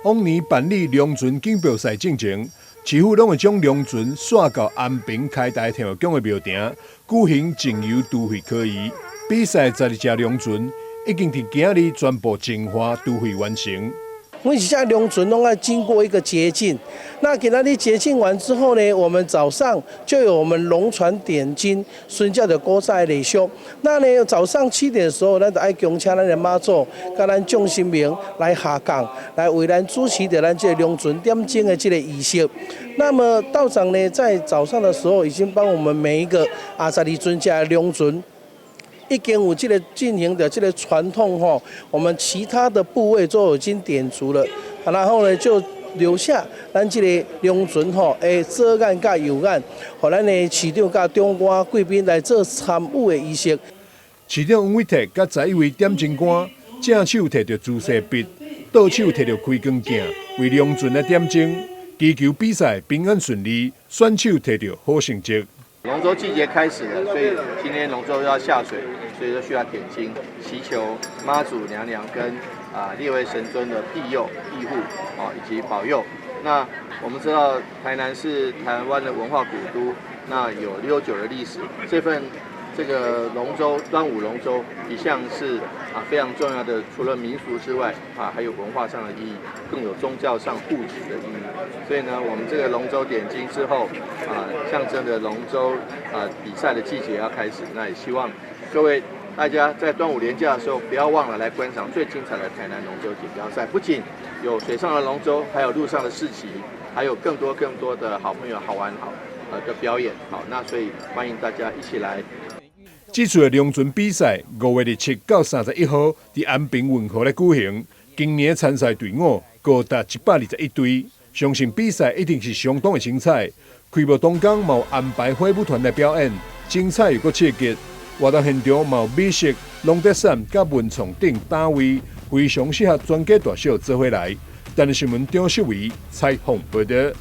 往年辦理龍船錦標賽進前，市府攏會將龍船徙到安平開台天后宮的廟埕舉行淨油除廢科儀。比賽12隻龍船已經佇今仔日全部淨化除廢完成。每一隻龍船攏愛經過一個潔淨，那今仔日潔淨完之後呢，我們早上就有我們龍船點睛，順照著古早的禮俗。那呢早上7點的時候，咱就愛恭請咱的媽祖，佮咱眾神明來下降，來為咱主持著咱這個龍船點睛的這個儀式。那麼道長呢，在早上的時候已經幫我們每一個12尊隻龍船，已經有這個進行的這個傳統吼，我們其他的部位都已經點足了，然後呢就留下咱這個龍船吼，左眼佮右眼，予咱的市長佮長官貴賓來做參與的儀式。市長黃偉哲佮11位點睛官，正手提著主勢筆，倒手提著開光鏡，為龍船來點睛，祈求比賽平安順利，選手提著好成績。龍舟季節開始了，所以今天龍舟要下水，所以就需要點睛，祈求媽祖娘娘跟列位神尊的庇佑、庇護啊以及保佑。那我們知道台南是台灣的文化古都，那有悠久的歷史，這份這個龍舟端午龍舟一向是非常重要的，除了民俗之外啊，還有文化上的意義，更有宗教上護持的意義。所以呢，我們這個龍舟點睛之後啊，象徵着龍舟比賽的季節要開始。那也希望各位大家在端午連假的時候，不要忘了來觀賞最精彩的台南龍舟錦標賽。不僅有水上的龍舟，還有陸上的市集，還有更多更多的好朋友好玩好的表演。好，那所以歡迎大家一起來。這次的龍船比賽，5月27到31號佇安平運河咧舉行。今年參賽隊伍高達121隊，相信比賽一定是相當的精彩。開幕當天嘛有安排火舞團來表演，精彩又閣刺激。活動現場嘛有美食、龍德傘佮文創等攤位，非常適合全家大小做伙來。台視新聞張秀偉採訪報導。